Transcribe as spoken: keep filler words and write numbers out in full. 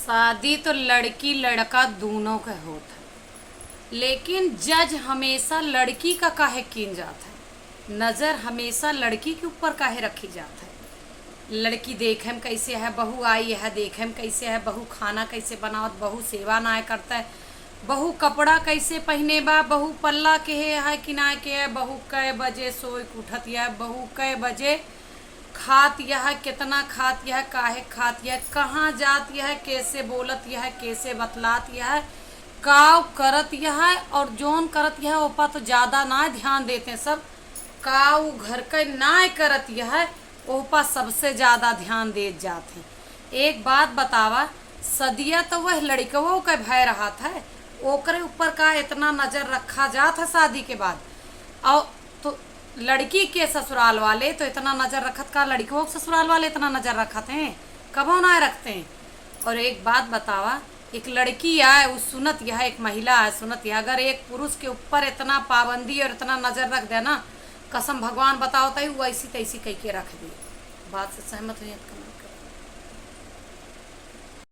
शादी तो लड़की लड़का दूनों के होत है, लेकिन जज हमेशा लड़की का काहे कीन जात है? नजर हमेशा लड़की के ऊपर काहे रखी जात है? लड़की देखे में कैसे है, बहू आई है, देखे में कैसे है, बहू खाना कैसे बनावत, बहू सेवा नाय करत है, बहू कपड़ा कैसे पहिने बा, बहू पल्ला केहे है कि नाय केहे है, बहू कै बजे सोइ के उठत है, बहू कै बजे खात यह, केतना खात यह, काहे खात यह, कहाँ जात यह, कैसे बोलत यह, कैसे बतलात यह, काव करत यह, और जौन करत यह ओपा तो ज्यादा नाय ध्यान देते सब, काव घर के नाय करत यह, ओपा सबसे ज्यादा ध्यान देत जात है। एक बात बतावा, सदिया तो वह लड़िकवो के भय रहत है, ओकरे ऊपर का इतना नजर रखा जात है शादी के बाद? और तो लड़की के ससुराल वाले तो इतना नजर रखत का, लड़िकवो के ससुराल वाले इतना नजर रखत हैं? कबो ना रखते हैं। और एक बात बतावा, एक लड़की आए, उ सुनत यह, एक महिला आए, सुनत यह, अगर एक पुरुष के ऊपर इतना पाबंदी और इतना नजर रख दे ना, कसम भगवान बतावत है, वो ऐसी तैसी कह के रख दी। बात से सहमत हुई तो comment करो।